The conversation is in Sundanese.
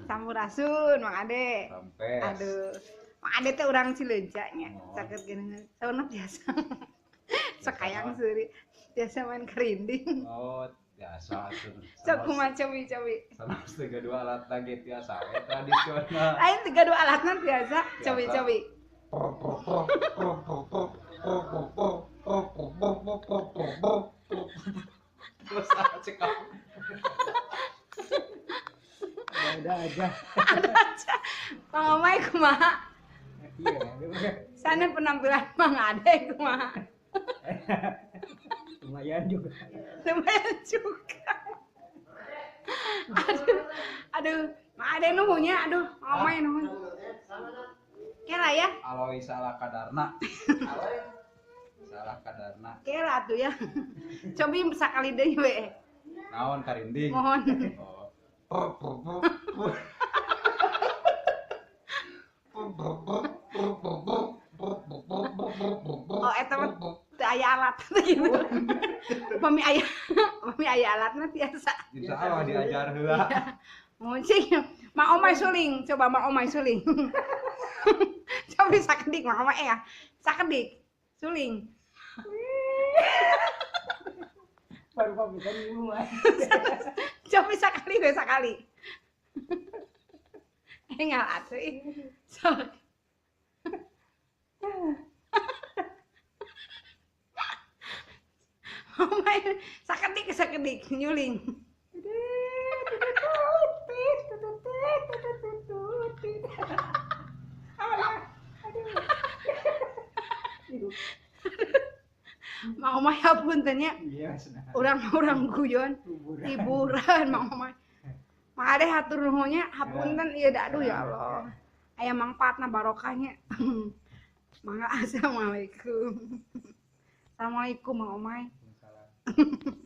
Sampurasun Mang Ade. Rampes. Aduh. Mang Ade teh urang Cileunca nya. Oh. Caket geuningan. Sauna biasa. Sekayang seuri. Biasa main kerinding. Oh, biasa tuh. Sok kumaha cobi-cobi. Sanes teu gaduh alat lagi biasa we tradisional. Lain teu gaduh alatna biasa, cobi-cobi. Terus aja kamu. Ada aja. Ada aja. Mang Omay kumaha? Iya. Sana penampilan Mang Ade kumaha? Lumayan juga. Lumayan juga. Aduh, aduh, Mang Ade nuhunnya, aduh, Mang Omay nuhun. Kela ya? Aloy salah kadarna. Salah kadarna. Kela tuh ya. Cobi sakali deui we. Naon karinding? Mohon. Oh. Oh, eta mah teu aya alat gitu. Upami aya alatna biasa. Insyaallah diajar heula. Mohon sih. Mang Omay suling, coba Mang Omay suling. Cobi sakedik Mang Omay ya. Sakedik. Suling. Baru pamitan ibu mah. Cobi sakali we sakali. Engal atuh ih. Sok. Omay sakedik sakedik nyuling. Mang Omay hapunten nya. Iya, urang-urang guyon hiburan Mang Omay. Mang Ade hatur nuhunnya hapunten ieu da aduh ya Allah. Aya mangpaatna barokahnya. Mangga assalamualaikum. Assalamualaikum Mang Omay. Waalaikumsalam.